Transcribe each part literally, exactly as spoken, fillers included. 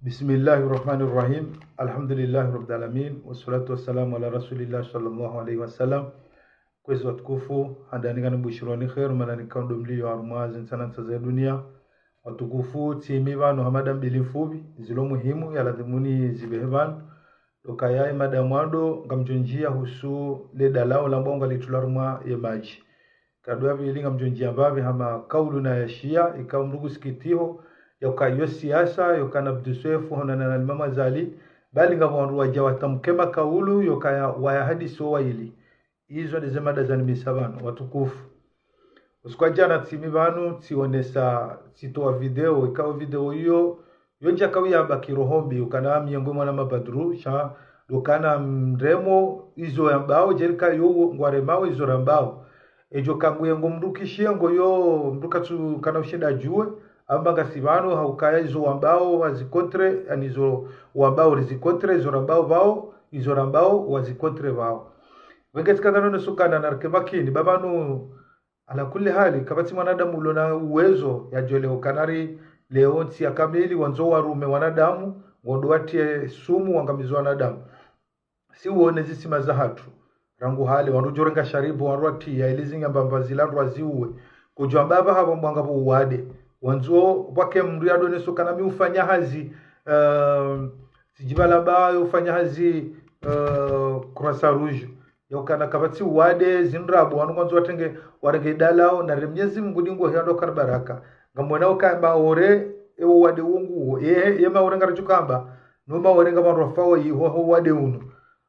بسم الله الرحمن الرحيم. الحمد لله رب العالمين، والصلاة والسلام على رسول الله صلى الله عليه وسلم. Kwezi watukufu, handani ngani bushironi kheri, mana nikao ndo mlio harumwa zi ntsana ntsa za dunia. Watukufu, tsimi pvanu ha mada mbili mfupvi, zilo muhimu, ya ladhimuni zibehe pvanu. Ndo ukaya ye mada mwando, ngamdjo ndjia husu le dalao lambwao ngalitulwa harumwa ye madji. Kado ya pvili ngamdjo ndjia mbapvi hama kaulu na ya shia, ikao mndru kusikitiho, yoka yo siasa, yoka na Abdu Swefu, honana na Imam Azali, bali ngapvo wandru wadja watamke makaulu, yoka ya, waya hadisi wo wayili. Izo ndeze mada zanimisa pvanu, watukufu. Usiku wa djana tsimi pvanu, tsionesa, tsitowa video, ikao video iyo, yo ndjaka uyamba kiroho mbi, ukana miengo mwana mabadru, sha, ukana mremo, izo yambao, djerika yo ngwaremao, izo rambao. Edjo kangu yengo mndru kishiengo yo, mndru katsu kana ushinda djuwe, amba ngasi pvanu, ha ukaya izo wambao, wazi contre, ani izo wambao, rizi contre, izo rambao pvao, izo rambao, wazi contre pvao. Wenge tsikandano nesukana na rike makini, ba pvanu, ala kulli hali, kapvatsi mwanadamu ulo na uwezo ya djwele ukana ri leo ntsi ya kamili, wandzo warume wanadamu, ngondo watie sumu wangamizo wanadamu. Si uone zisima za hatru. Rangu hale, wandru djorenga sharibu, wandru watia, ili zinyambamba zila wandru waziuwe. Kudjwamba pvaha pvambwa ngapvo uwade. Wandzo, pvwake mndru ya doneso kana mi ufanya hazi, eh, sijibala ba, ufanya hazi, eh, Croissant Rouge. Yaukana kapvatsi uwade, zindrabo, wanu kwandzo watenge, warenge dalao, na re Mnyezi Mungu ndingo hiando karibaraka. Ngamwona ukaya Maore, ewo uwade wonguwo, ye, ye Maore ngaridjukamba, no Maore ngapvo wandru wafao yiho, ho uwade unu.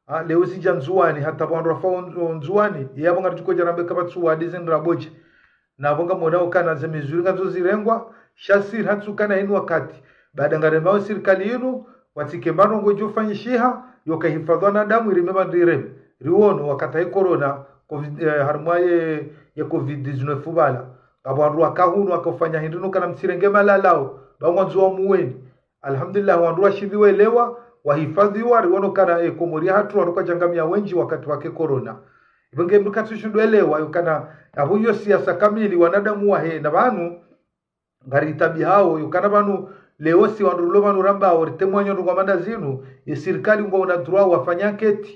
Ah, leo zidja Ndzuwani, hata wandru wafao Ndzu-, Ndzuwani, ye apvo ngaridjuko djarambe kapvatsi uwade, zindrabo dje. Na apvo ngamwona ukana ze mizuri ngazo zirengwa, sha siri hatsu kana hinu wakati. Baada ngaremao sirikali yinu, watsike mbano ngwedjo fanyishiha, yoka hifadhwa wanadamu irime pvandru ireme. Riwono wakati ye corona, covid, eh, harumwa ye, ye covid dix-neuf pvala. Ngapvo wandru waka hunu, waka ufanya hindri no kana mtsirenge malalao, ba ngwandzo wamuweni. Alhamdulillah, wandru washindzi welewa, wahifadhiwa, riwono kana e Komori ya hatru, wandru kwadjangamia wendji wakati wake corona. Ipvo nge mndru katsu shindwa elewa, yukana, apvo iyo siasa kamili, wanadamu wahe, na pvanu, ngari tabi hao, yukana pvanu, leo si wandru lo pvanu rambao, ritemwa nyo ndrongoo manda zinu, ye sirikali ngo una droit wafanya enquête,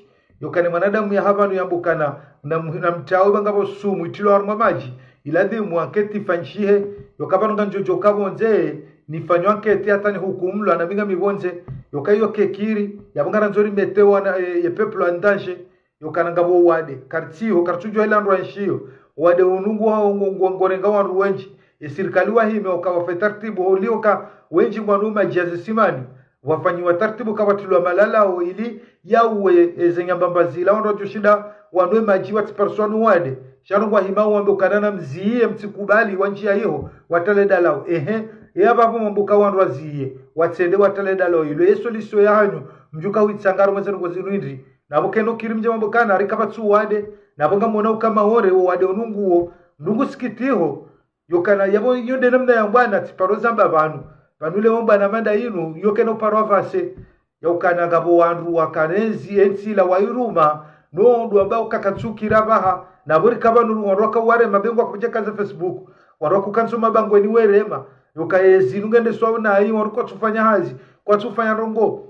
yukane mwanadamu ya hapvanu yambukana, na, na mtawe ba ngapvo sumu, itilo harumwa madji, iladhimu enquête ifanyishihe, yoka pvanu ngandzo djoka pvondze, nifanywa enquête hata nihukumulwa na mi ngami pvondze, yoka iyo kekiri, yapvo ngarandzo rimetewa na, e, ye peuple en danger, yokana ngapvo uwade, kartsiho, kartsudjua ila ndrwa nshiyo, uwade unu ngo, ngo, ngo, ngorenga wandru wendji, ye sirikali wahime, yoka wafe tartibu, holi yoka wendji ngwanu madji ya zisimani, wafanyiwa tartibu kapvatilwa malalao ili yauwe, e, ze nyambamba zila wandru wadjoshinda wanwe madji watsipariswa no uwade. Sha ndo ngwahima wambe ukana na mziye mtsikubali wandjia iho, watale dalao. Ehe, ye apvapvo mambuka wandru waziye, watsende watale dalao. Ilo ye solution ya hanyu, mdjuka witsangaro mweze ndrongoo zinu hindri. Na apvo keno kiri mdje mambo kana, rika pvatsu uwade, na apvo ngamwona uka Maore, uwade unu nguwo, ndungu sikitiho, yokana, yapvo iyo nde namna ya mbwana, tsiparo zamba pvanu. Pvanu leo mbwana manda yinu, yokena uparo avase. Yaukana ngapvo wandru wakana enzi, entsi la wairuma, no ndo ambao kakatsukira pvaha, na pvo rika pvanu wandru waka warema be ngwa kudja kaza Facebook, wandru wakukantso mabangweni werema, yoka ezi nungendeswa unayi, wandru kwatsufanya hazi, kwatsufanya ndrongoo.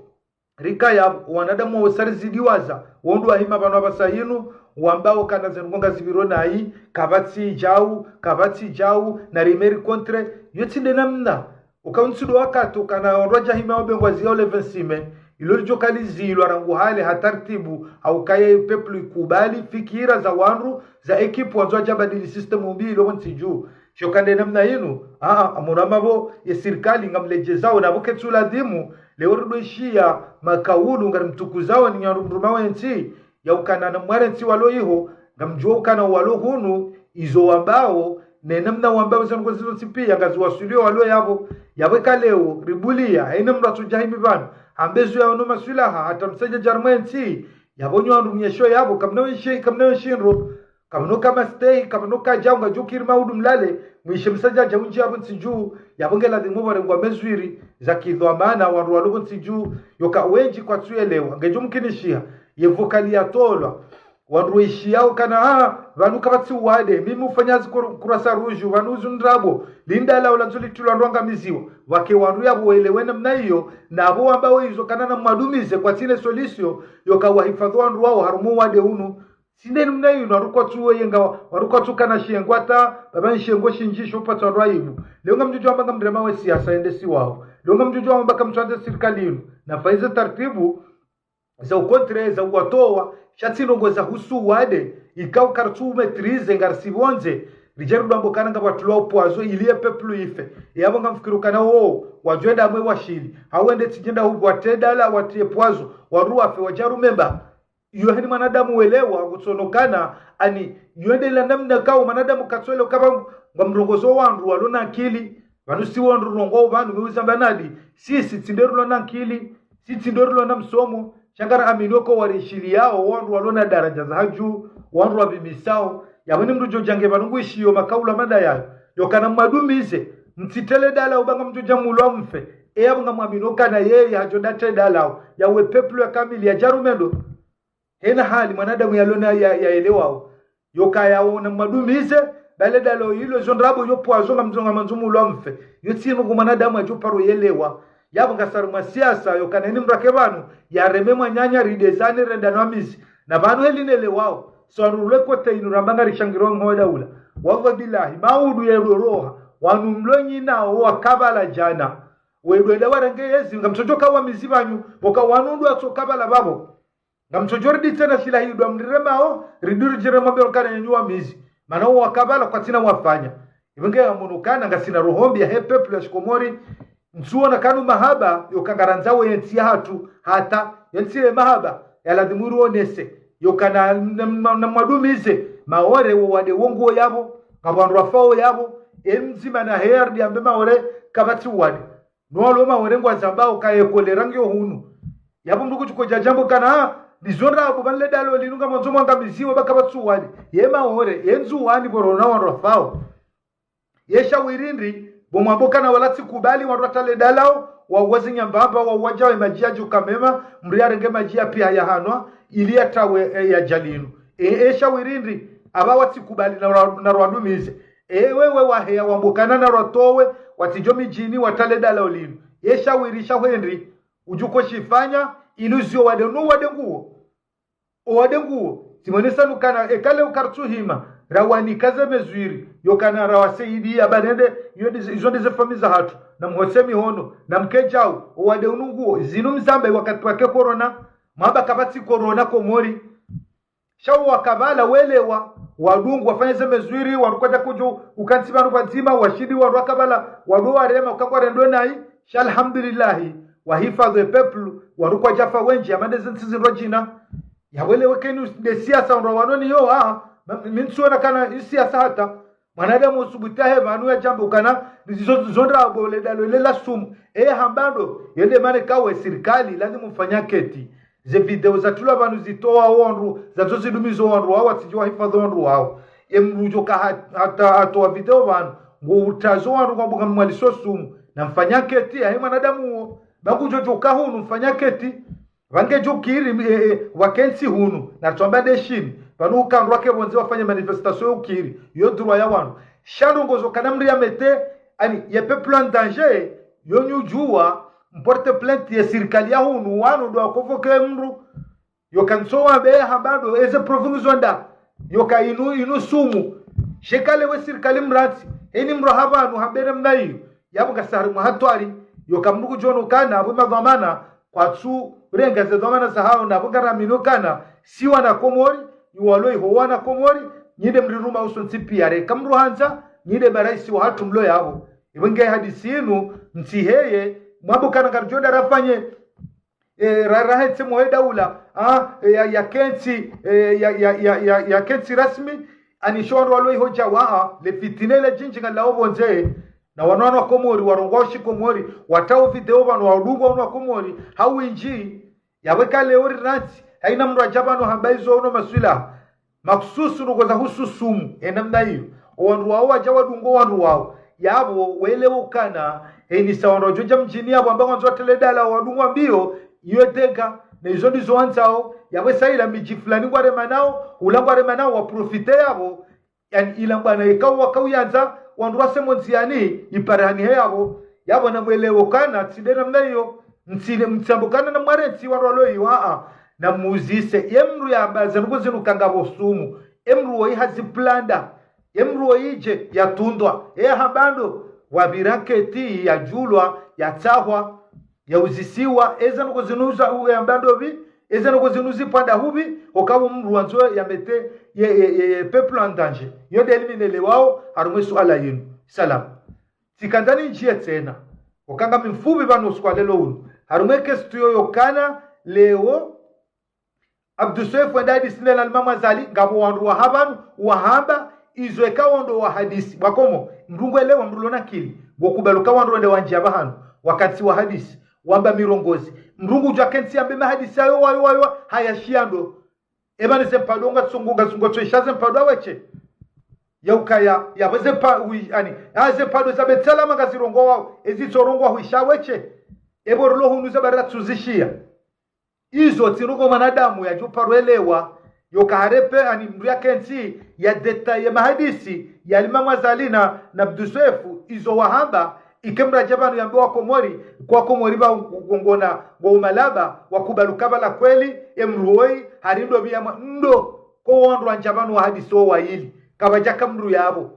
Rika ya wanadamu wa usari zidiwaza, wo ndo wahima pvanu apvasa yinu, wambao kana ze ndrongoo ngazipviro nayi, kapvatsi djau, kapvatsi djau, na rimeri contre, yo tsi nde namna. Uka untsi ndo wakati, ukana wandru wadja hima wabengwa ziya ole vingt-six mai, ilo lidjoka lizilwa rangu hale ha tartibu, hauka ye peuple ikubali fikira za wandru, za équipe wandzo wadja badili système mbi ilo pvo ntsi dju. Sho ka nde namna yinu, aa, amwona mapvo ye sirikali ngamledjezao na pvo ketsu ladhimu, leo rido ishiya makaulu ngarimtukuzao ni nyandu mndru mawe ntsi, yaukana na mware ntsi walo iho, ngamdjuo ukana walo hunu, izo wambao, ne namna wambao ze ndrongoo zizo ntsi piya, ngaziwaswilio walo yapvo, yapvo eka leo, ribuliya, haina mndru atsudja himi pvanu, hambe zo yaono maswilaha, hata msadja djarumwe ntsi, yapvo nyo wandru mnyesho yapvo, kamna wenshi, kamna wenshindro, kamno kama stay, kamno kadja unga djukiri maudu mlale, mwishe msadja dja undji yapvo ntsi dju, yapvo nge ladhimu pvarengwa mezwiri, za kidhwamana, wandru walo pvo ntsi dju, yoka wendji kwatsuyelewa, ngedjo mkinishiha, ye vokali yatolwa, wandru waishiyao kana, ah, pvanu kapvatsi uwade, mimi ufanya hazi kuru-, kurasa ruju, pvanu uzu ndrabo, lindala ula ndzuli tulwa ndrwangamiziwa. Wake wandru yapvo welewe namna iyo, na apvo wambao izo kana na mwadumize kwatsina solution, yoka wahifadhwi wandru wao harumwa uwade unu. Tsi nde namna iyo, wandru kwatsu wenga, wandru kwatsu kana shengo hata, pvapvo nshengo shindji sho upatsa wandru aibu. Leo ngamdjudjuwa amba ngamrema we siasa yende si wao. Leo ngamdjudjuwa amba kamtswandze sirikali inu. Na faize taratibu, za ukontre, za uwatowa, sha tsi ndrongo za husu uwade, ikao karitsu umaîtriser, ngarisi pvondze, ridje ridjwambo kana ngapvatulwa upwazo, ili ye peuple ife. Yapvo ngamfikiri ukana wo, wadjwenda amwe washili. Hau wende tsidjenda huku watie dala, watie pwazo, wandru wafe, wadja rumemba. Iyo heni mwanadamu welewa, kutsonokana, ani, iyo nde ila namna kao mwanadamu katsuelewa kaba ngamrongozo wandru walona akili, pvanu si wandru rongoao pvanu, meuza mbanadi, sisi tsi nde rilo na akili, sisi tsi nde rilo na msomo, sha ngaraminio ko warishiliyao wandru walona daraja za hadju, wandru wapvimisao, yapvo ni mndru djodjange pvanu nguishiyo makaula manda yayo, yokana mwadumize, mtsitele dala uba ngamdjodja mulwa mfe, e yapvo ngamwaminio kana yeye hadjo ndate dalao, yawe peuple ya kamili yadja rumendo. Hena hali mwanadamu yalona ya, yaelewao. Yoka yaona mwadumize, bale dalo ilo zo ndrabo yo pwazo ngamdjo ngamwandzo mulwa mfe. Yo tsi ndrongo mwanadamu yadjo paro yelewa. Yapvo ngasi harumwa siasa, yokana heni mndru ake pvanu, yareme mwananya ridezane renda no amizi. Na pvanu heli nelewao. So wandru rule kote inu ramba ngarishangiro ngo daula. Wallahi billahi, maudu ya roroha. Wanu mlo nyinao wakabala djana. Wedwenda warenge yezi, ngamtsodjo kawa mizi pvanyu, woka wanu ndo watsokabala pvapvo. Ngamtsodjo ridi tsena shila hidwa mriremao, riduri jirema mbeo kana nyenyu wa mizi. Mana wo wakabala kwatsina wafanya. Ipvo nge yamono kana ngasina roho mbi yahe peuple ya shikomori. Ntsuona kanu mahaba, yoka ngarandzao yentsi yahatru, hata, yentsi ye mahaba, yalazimu ruonese. Yoka na, na, na, na mwadumize, Maore wo wade wo nguo yapvo, ngapvo wandru wafao yapvo, emdzima na heyardi yambe Maore, kapvatsi uwade. No walo Maore ngwazambao kaye kolera ngiyo hunu. Yapvo mndru kutsukodja djambo kana, ah, nizo ndrabo pvanu le dalo linu ngamwandzo mwangamiziwe ba kapvatsi uwade. Ye Maore, ye Ndzuwani pvo rona wandru wafao. Ye shawiri ndri, pvo mwambo kana wala tsikubali wandru watale dalao, wauwa zinyambamba, wauwa djawe madji yadjo kamema, mri yarenge madji ya piya yahanwa, ili yatawe, eh, ya djalinu. E, e shawiri ndri, apva watsikubali na rwa-, na rwadumize. E wewe waheya wambo kana na rwatowe, watsidjo midjini, watale dalao linu. Ye shawiri shahwendri, udjuko shifanya, ili uziyo wade no wade nguo. O wade nguo, tsimwonesa nukana, ekale ukaritsuhima, rawanika ze mesures, yokana rawasaidiya, banende, iyo ndize, izo ndize famiyi zahatru, na mhose mihono, na mkedjau, o wade unu nguo, zinu mzambe wakati wake corona, mwamba kapvatsi corona Komori. Sha wo wakabala welewa, wadungu wafanye ze mesures, wandru kwadja kudjo, ukantsi pvanu pvadzima, washindi wandru wakabala, wandru warema, ukangwa rendwe nayi, sha alhamdulillahi, wahifadhwi peuple, wandru kwadjafa wendji, amande ze ntsi zindrwadjina. Yawelewe kenu nde siasa wandru wanoni yo, ah, ma-, mi ntsuona kana i siasa hata. Mwanadamu usubuti yahe pvanu yadjambe ukana, zo, zo ndrabo le dalo le la sumu. E hamba ndo, yende mane kawe sirikali, lazimu mfanye enquête. Ze video zatulwa pvanu zitowa wandru, zazo zidumizo wandru wao, watsidjo wahifadhwi wandru wao. Emndru djoka hat-, hata hatowa video pvanu, ngo utazo wandru kwa buka mwaliso sumu. Na mfanye enquête, yahe mwanadamu wo. Ba kudjodjoka hunu mfanye enquête. Pvange djo kiri, eh, eh, wakentsi hunu, na tsamba nde shini, pvanu ukandrwa ke pvondze wafanye manifestation yo kiri, yo droit ya wanu. Sha ndrongo zo kana mri ya mete, ani, ye peuple en danger, yo nyi udjuwa, mporte plainte ye sirikali ya hunu, wanu ndo wakonvoke mndru, yo kantso wambe hamba ndo, eze province zonda, yo ka inu, inu sumu. Shekale we sirikali mrantsi, eni mndru hapvanu hambere mna iyo, yapvo ngasi harimwa hatwari, yo ka mndru kudjono kana, apvo madhwamana, kwatsu renga ze dhwamana zahao na pvo ngaramino kana, si wana Komori, iwalo iho wana Komori, nyi nde mriruma uso ntsi piya re. Ka mndru handza, nyi nde maraisi wahatru mlo yapvo. Ipvo nge hadisi inu, ntsi heye, mwambo kana ngaridjo nda rafanye, eh, ra-, rahetse mwe daula, ah, eh, ya, ya kentsi, eh, ya, ya, ya, ya, ya kentsi rasmi, ani sho wandru walo iho djawa, le fitine le djindji ngalilao pvondze, na wanu wanu wa Komori, warongoao shikomori, watawo video pvanu wadungwa wanu wa Komori, hawindji, yapvo eka leo ri rantsi, haina mndru adja pvanu hamba izo ono maswila, makususu ndrongo za husu sumu, e namna iyo. O wandru wao wadja wadungo wandru wao, yapvo welewe ukana, heni sa wandru wadjo dja mdjini yapvo amba ngwandzo watele dala wadungwa mbio, iyo teka, Ne izo ndizo wandzao, yapvo sa ila midji fulani ngwaremanao, ula ngwaremanao waprofite yapvo, yani ila mbwana ikao wakauyandza, wandru wasemo ndziani, iparihani he yapvo, yapvo namwelewe ukana, tsi nde namna iyo, mtsile mtsambe ukana namwarentsi wandru walo iyo, aa, namuuzise, ye mndru yamba zandruko zinu kangapvo sumu, ye mndru woyi haziplanda, ye mndru woyi dje, yatundwa, ye hamba ndo, wapvira nketi, yadjulwa, yatsahwa, yauzisiwa, eza ndrongoo zinu za, u, yamba ndopvi, eza ndrongoo zinu zipvanda hupvi, okapvo mndru wandzo yamete ye, ye, ye, ye peuple en danger. Yo nde limi nelewao, harumwa ye suala yinu. Salam. Tsikandza nindjiye tsena. Oka ngami mfupvi pvanu usiku wa leo unu. Harumwa ye question yo yokana, leo, Abdou Soefo wende hadisi ne la Imam Azali, ngapvo wandru waha pvanu, wahamba, izo eka wo ndo wahadisi. Bwakomo, mndru ngwelewa, mndru lona akili, ngokubali uka wandru wende wandjiya pvahanu, wakati wahadisi, wamba mirongozi. Mndru ngudjo akentsi yambe mahadisi ayo, wayo, wayo, hayashiya ndo. Eba ni ze mpado ngatsungu, ngatsungu tsoisha ze mpado awetshe. Yaukaya, yapvo ze mpa, ui, ani, a ze mpado za Beit Salam ngazirongoao, ezi tsorongoa huisha awetshe. Ebo rilo hunu ze barira tsuzishiya. Izo tsi ndrongoo mwanadamu yadjo paro elewa, yoka harepe ani mndru yakentsi, ya détailler mahadisi, ya Imam Azali na, na Abdou Soefo, izo wahamba, ike mndru yadja pvanu yambe wa Komori, kwa Komori pva ngona, ngo umalaba, wakubali uka pvala kweli, ye mndru woyi, hari ndopvi yamwa, ndo, ko wandru wandja pvanu wahadisi wo wayili, kapvadjaka mndru yapvo.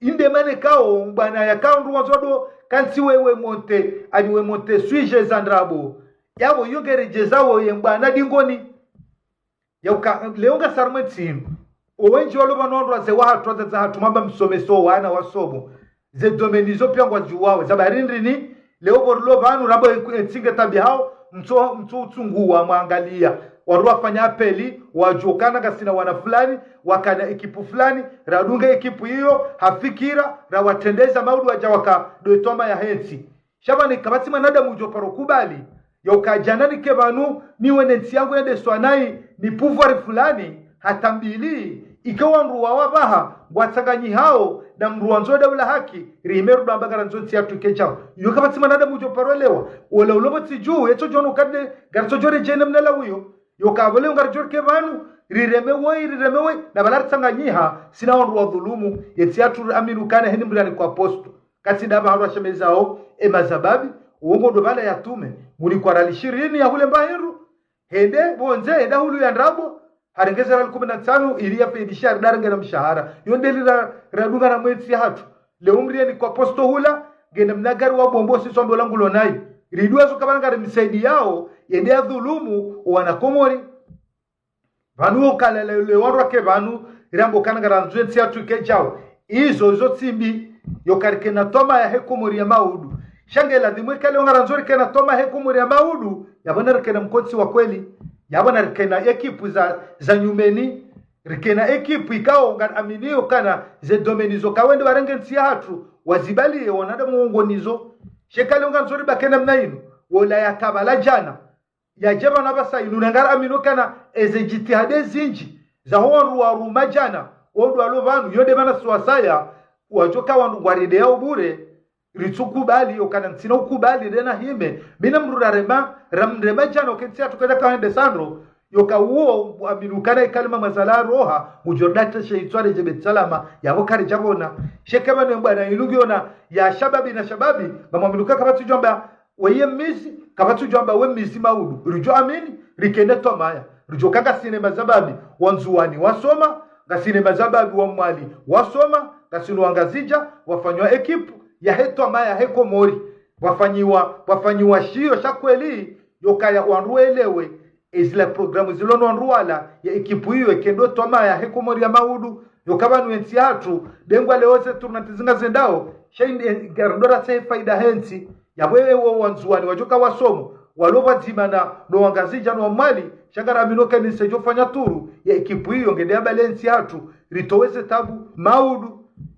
Inde mana ikao, mbwana yakao ndru wandzo ndo, kantsi wewe monte, ani we monte sujet za ndrabo. Yapvo yo ngeredjezao ye mbwana dingoni. Yauka, leo ngasi harumwa ye ntsi inu. Owendji walo pvanu wandru wazee wahatru, wadzadze wahatru, mamba msomeso wana wasomo. Ze domaine zo piya ngwadjuwao. Za bari ndrini, leo pvo rilo pvanu, ramba ye, ye ntsi nge tabihao, mtso, mtso utsunguwa, mwangalia. Wandru wafanya appel, wadjuwa ukana ngasina wana fulani, wakana ekipu fulani, radunga ekipu iyo, ha fikira, rawatrendeza maudu wadja waka ndo twamaya yahe ntsi. Sha pvanu kapvatsi mwanadamu udjo paro kubali, yauka djana nike pvanu, niwone ntsi yangu yendeswa nayi, ni pouvoir fulani, hata mbili, ike wandru wawa pvaha, ngwatsanganyihao, na mndru wandzo daula haki, rihime rudjo amba ngarandzo ntsi yatru ike djao. Yo kapvatsi mwanadamu udjo paro elewa, ola ulo pvo tsi dju, yetso djono kade, ngaritso djo redjeye namna la uyo. Yoka pvo leo ngaridjo rike pvanu, rireme woyi, rireme woyi, na pvala ritsanganyiha, sina wandru wadhulumu, ye ntsi yatru amini ukana heni mndru yanikwa posto. Katsi ndapvo harumwa shemezao, e mazababi, uongo ndo pvala yatume, munikwa riali shirini ya hule mba hindru, hende, pvondze, hende hulu ya ndrabo, harenge ze riali kume na ntsanu, ili ya faidisha, ridarengera mshahara. Yo nde lira, radunga na mwe ntsi yahatru. Leo mndru yanikwa posto hula, ngena mna gari wa bombo si sombo langu lo nayi. Ridjuwa zo kapvana ngarimsaidiyao, yende yadhulumu, owana Komori. Pvanu wo kala le, le wandru wake pvanu, ramba ukana ngarandzo ye ntsi yatru ike djao. Izo, izo tsi mbi, yoka rikena twamaya yahe Komori ya maudu. Sha nge ladhimu ika leo ngarandzo rikena twamaya yahe Komori ya maudu, yapvo na rikena mkontsi wa kweli, yapvo na rikena ekipu za, za nyumeni, rikena ekipu ikao ngaraminio ukana ze domaine zo kawende warenge ntsi yahatru, wazibaliye wanadamu wongo nizo. Sha ika leo ngarandzo ribake namna inu, wola yaka pvala djana, yadje pvanu pvasa inu, na ngaraminio ukana eze djitihadi zindji, zaho wandru waruma djana, wo ndo walo pvanu, yo nde mana si wasaya, wadjoka wandru ngwarideyao bure, ritsukubali, yokana ntsina ukubali, ndena hime, mi na mndru rarema, ramrema djana, uke ntsi yatru kedja kawende sandro, yoka uwo, amini ukana ikalima mazala roha, mudjo data she itsware dje Beit Salama, yapvo karidja pvona. Sha eka pvanu mbwana inu ngiona, ya shababi na shababi, ngamwamini uka kapvatsi djwamba, weye mizi, kapvatsi djwamba we mizi maudu. Ridjo amini, rikene twamaya. Ridjo ka ngasina mazababi, wa Ndzuwani wasoma, ngasina mazababi wa Mwali wasoma, ngasina wa Ngazidja, wafanywa ekipu, yahe twamaya yahe Komori. Wafanyiwa, wafanyiwa shiyo sha kweli, yokaya wandru welewe, ezila programu zilo no wandru wala, ya ekipu iyo, eke ndo twamaya yahe Komori ya maudu, yoka pvanu ye ntsi yahatru, dengwa leo ze tournante zinga zendao, sha inde, ngarindora se faida he ntsi, yapvo ewo wa Ndzuwani wadjoka wasomo, walo pvwadzima na, no wa Ngazidja no wa Mwali, sha ngaraminio uka mise djofanya turu, ya ekipu iyo ngende yabale ntsi yahatru, ritowe ze tabu, maudu.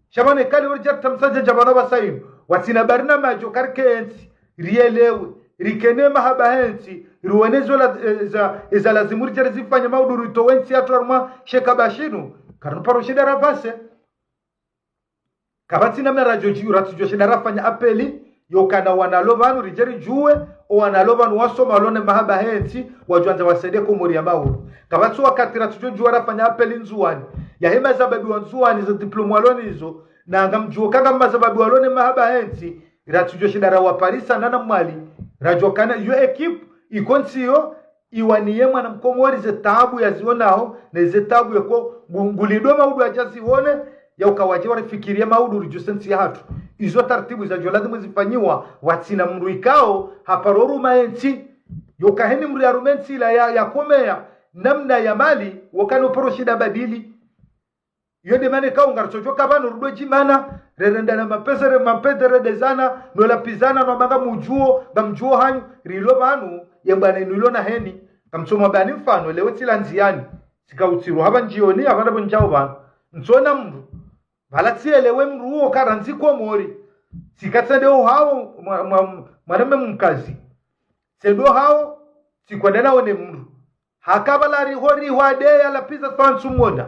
Sha pvanu eka leo ridja tamsa djadja pvanu pvasa inu, watsina barina madjo karike ntsi, rielewe, rikene mahaba he ntsi, riwone zo la, eh, za, eza lazimu ridje rizifanye maudu ritowe ntsi yahatru harumwa she kaba shinu, karinu paro shinda ravase. Kapvatsi namna radjo dji, ratsudjo shinda rafanya appel, Yokana wanalo pvanu ridje ridjuwe, o wanalo pvanu wasoma walo ne mahaba he ntsi, wadjo wandza wasaidie Komori ya maulu. Kapvatsi wakati ratsudjo djuwa rafanya apeli Ndzuwani. Yahe mazababi wa Ndzuwani zo diplôme walo nizo, na ngamdjuwo kanga mazababi walo ne mahaba he ntsi, ratsudjo shinda rawaparisa nana Mwali, radjo kana yo équipe, iko ntsiyo, iwaniye mwana mkomori ze taabu yazionao, ne ze taabu yeko ngu-, ngulido maudu yadja zione, ya uka wadje warifikirie maudu ridjuse ntsi yahatru. Izo taratibu zadjo lazimu zifanyiwa, watsina mdru ikao, haparo ruma ye ntsi, yoka heni mdru ya rume ntsi la ya, ya komeya, namna ya mali, wokano paro shinda badili. Iyo de mana ikao ngaritso djoka pvanu rudo djimana, rerendana mapezere, mapezere de zana, no lapizana, no manga mudjuo, ngamdjuo hanyu, rilo pvanu, ye mbwana inu ilo na heni, ngamtsomo pvani mfano, lewo tsila ndziani, tsika utsiru hapva ndjioni, hapva ndapvo ndjao pvanu. Ntsona mdru, pvala tsielewe mdru uwo karandzi Komori, tsika tsende uhao, mwa, mwa, mwaname mkazi. Tsendo hao, tsikwenda naone mdru. Haka pvala riho rihwa de ya lapiza twa ntsumona.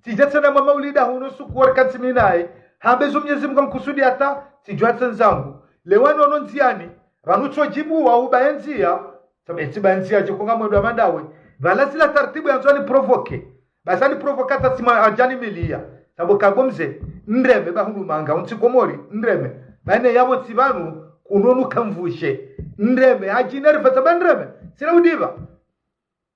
Tsidja tsena mwa maulida huno suku wari katsi mi naye. Hambe zo Mnyezi Mungu amkusudi hata, tsidjwa tse ndzangu. Lewa nono ndziani, pvanu tso djibu wa uba ye ndzia. Sabe tsi ba ye ndzia djiko nga mwendo wa mandawe. Pvala zila taratibu yandzo ni provoke. Basa ni provoke hata tsima adjani milia. Sabo kago mze, ndreme ba hunu manga, untsi Komori, ndreme. Bane yabo tsi pvanu, kunonu kamvushe. Ndreme, hadjine rifasa ba ndreme. Sila udiba.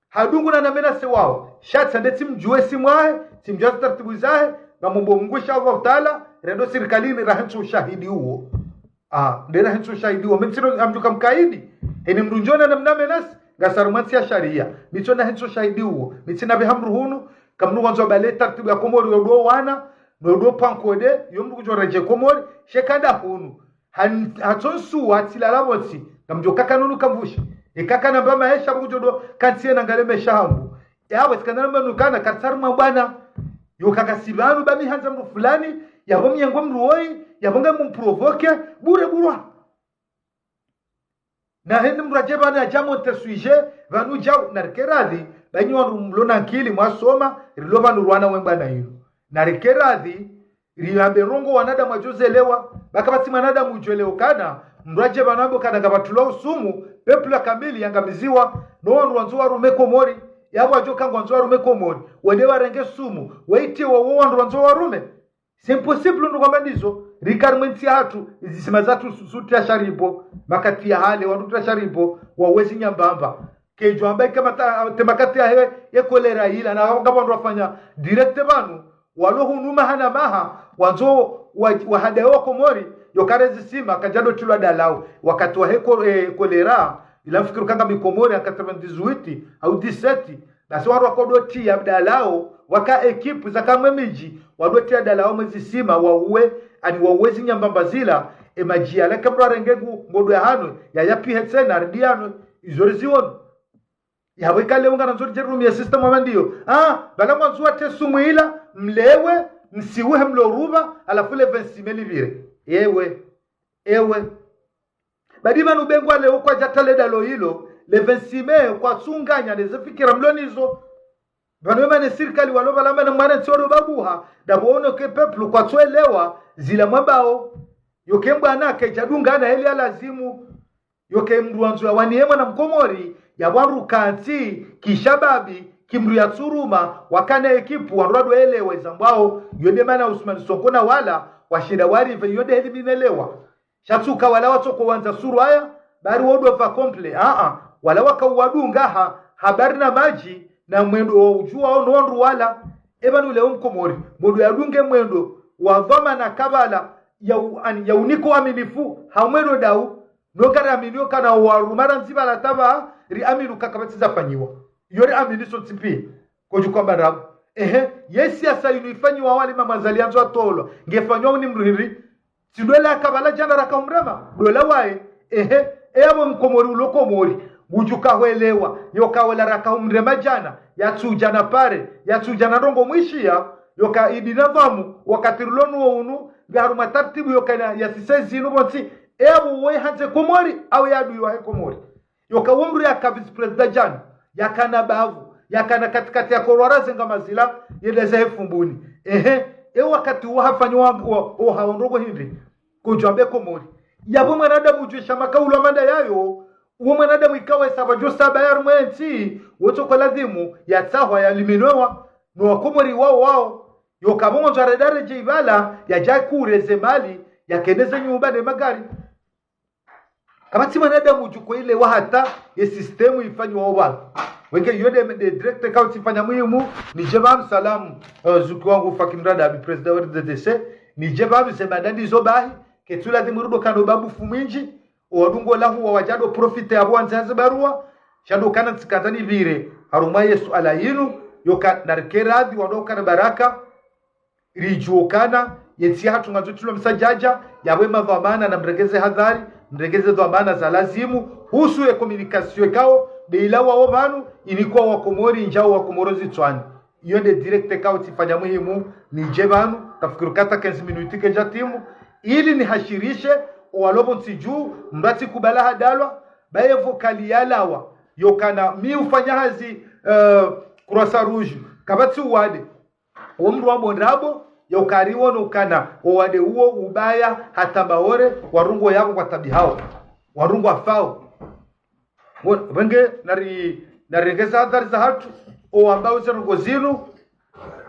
Hadungu na namena se wao. Sha tsande tsimdjuwe si mwahe, tsimdjuwe taratibu zahe, ngamombo Mungu insha Allahu Taala, rendo sirikalini rahentso ushahidi uwo. Ah, nde rahentso ushahidi uwo. Mi ntsino amdjuka mkaidi. Heni mdru ndjona na mnamenasi, ngasari mwa ntsi ya sharia. Mi ntsona hentso ushahidi uwo. Mi ntsina pveha mdru hunu, kamdru wandzo bale taratibu ya Komori yo do wana, no do pankode, yo mdru kudjo redje Komori, shekanda hunu. Han-, hatsonsuwa tsilala pvontsi, ngamdjo kaka nunu kamvushe. Ekaka namba maesha pvo kudjo do, kantsiye nangale mesha hangu. Yawe tsikana namba nukana, katsari mwa bwana. Yo kaka si pvanu ba mi handza mdru fulani, yabo mnyengo mdru woyi, yabo nge mumprovoke, bure burwa. Na hende mdru adje pvanu adja monte sujet, pvanu djau, na rike radhi, ba nyi wandru mlo na nkili mwasoma, rilo pvanu rwana we mbwana inu. Na rike radhi, riambe ndrongo wanadamu wadjo zelewa, ba kapvatsi mwanadamu udjo elewa kana, mdru adje pvanu ambe kana ngapvatulwa usumu, peuple kamili yangamiziwa, no wandru wandzo warume Komori, yabo adjo kanga wandzo warume Komori, wende warenge sumu, waitiye wo wandru wandzo warume. C'est impossible ndo kwamba ndizo, rika rimwe ntsi yahatru, izisima zatru su-, sutria sharibo, makati ya hale, wandru tria sharibo, wawezi nyambamba. Kedjo amba ika mata-, te makati ya he, ye kolera ila, na ngapvo wandru wafanya direct pvanu, walo hunu maha na maha, wandzo wa, wahadaye wa Komori, yo kare zisima, kadjado tilwa dalao, wakati wa he ko-, eh, kolera, ila mfikiri kanga mi Komori ya quatre-vingt-dix-huit au dix-sept, basi wandru wakodo tiya dalao, waka ekipu za kamwe midji, wado tiya dalao mwe zisima, wauwe, ani wauwe zinyambamba zila, e madji yala kamdru arenge ngu, ngodo ya hano, ya yapihe tsena, aridi hano, izo ri ziono. Yabo ikale unga nandzo ridje rumiye système wa mandiyo. Ah, pvala mwandzo watre sumu ila, mlewe, msiuhe mlo ruba, halafu le vingt-six mai lipvire. Ewe, ewe. Badi pvanu bengwa leo kwadja tale dalo ilo, le vingt-six mai kwatsunganya ne ze fikira mlo nizo. Pvanu emane sirikali walo pvala mana mwana ntsi walo babuha, dabo ono ke peuple kwatsoelewa, zila mwambao. Yo ke mbwana kedja dungana heli ya lazimu. Yo ke mdru wandzo ya waniye mwana mkomori, ya wandru kantsi, kishababi, kimdru ya tsuruma, wakana ekipu, wandru wado elewa izambwao, yo de mana Ousmane Sonko na wala, washinda warive, yo de heli mi nelewa. Sha tsuka wala watsoko wandza surwaya, bari wodo pva komple, aa, wala waka uwadunga ha, habari na madji, na mwendo wa udjuwa ono wandru wala, eba nule o mkomori, mwendo ya dunge mwendo, wa dhwamana kabala, ya u-, ani, ya uniko aminifu, ha mwendo dau, no kari aminiyo kana waruma randzi pvala taba, ri aminu kaka pvatsi zafanyiwa. Yo ri amini sontsi pia. Kodju kwamba rabu. Ehe, ye siasa inu ifanyiwa wali mama Azali yandzo atolwa. Nge fanyiwa uni mdru hindri. Tsi dola kabala djana raka umrema. Dola waye. Ehe, e abo mkomori ulo Komori. Ngudjo kahwelewa. Yo ka wala raka umrema djana. Yatsudja na pare. Yatsudja na ndrongo mwishiya. Yo ka idi na pvamu. Wakati rulo nuwo unu. Nge harumwa tartibu yo ka ina ya sisezi inu pvontsi. E abo woyi handze Komori. Awe ya adui wahe Komori. Yo ka wo mdru yaka vice-président djana, yakana bavu, yakana katikati ya kolwara zenga mazila, yeleza he Fumbuni. Ehe, e wakati wo hafanya wa, wa, wo haondroko hindri, kudjwambe Komori. Yapvo mwanadamu udjuwe sha makaulwa manda yayo, uwo mwanadamu ikao esaba djo saba ya harumwa entsi, wotso kwa lazimu yatsahwa yaliminwewa, no wakomori wao wao, yoka pvo ngwandzo arende aredjei pvala, yadje akureze mali, yakendeze nyumba ne magari. Kapvatsi mwanadamu udjo ko ile wa hata ye système ifanyiwa opvanu. Wenge iyo nde, nde direct ikao tsifanya muhimu, nidje pvanu salamu, eh, zuki wangu Faki Mradabi, président wa R D D C, nidje pvanu ze mada ndizo bahi, ketsu lazimu rudo kano babufu mwindji, owadungo lahu wa wadjado profiter yapvo wandze haze barua, sha ndo kana ntsikandza nipvire, harumwa ye suala yinu, yoka narike radhi wado kana baraka, ridjuwe ukana, yentsi yahatru ngandjo trilwa msadjadja, yapvo emadhwamana namregeze hadhari, mregeze dhwamana za lazimu, husu ye communication ikao, nde ilawao pvanu, inikwa wakomori, ndjao wakomori zitswani. Iyo nde direct ikao tsifanya muhimu, nidje pvanu, tafikiri kata quinze minutes kayidja timu, ili nihashirishe, owalo pvo ntsi dju, mbatsi kubala hadalwa, baye vocal yalawa, yokana mi ufanya hazi, eh, Croissant Rouge, kapvatsi uwade, wo mndru wambo ndrabo, yokariwo nokana, owade uwo ubaya, hata Maore, warungu yapvo kwa tabi hao. Warungu wafao. Wo-, wenge nari, narengeza hadhari zahatru, owambao ze ndrongoo zinu,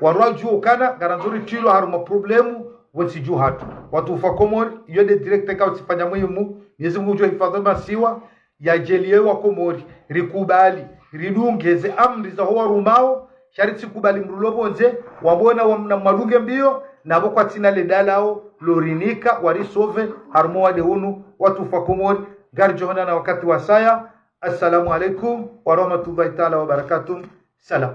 warwa dju ukana, ngarandzo ritrilwa harumwa problème, wontsi dju hatru. Watukufu wa Komori, iyo nde direct ikao tsifanya muhimu, Mwenyezi Mungu udjo hifadhwi masiwa, yadjaaliye wakomori, rikubali, ridunge ze amri zaho warumao, sha ritsikubali mndru lo pvondze, wambona wa, na mwadunge mbio, napvo kwatsina le dalao, lorinika, warisauver, harumwa wade unu, watukufu wa Komori, ngaridjo honana wakati wasaya. Assalamu alaikum wa rahmatullahi taala wa barakatuh. Salam.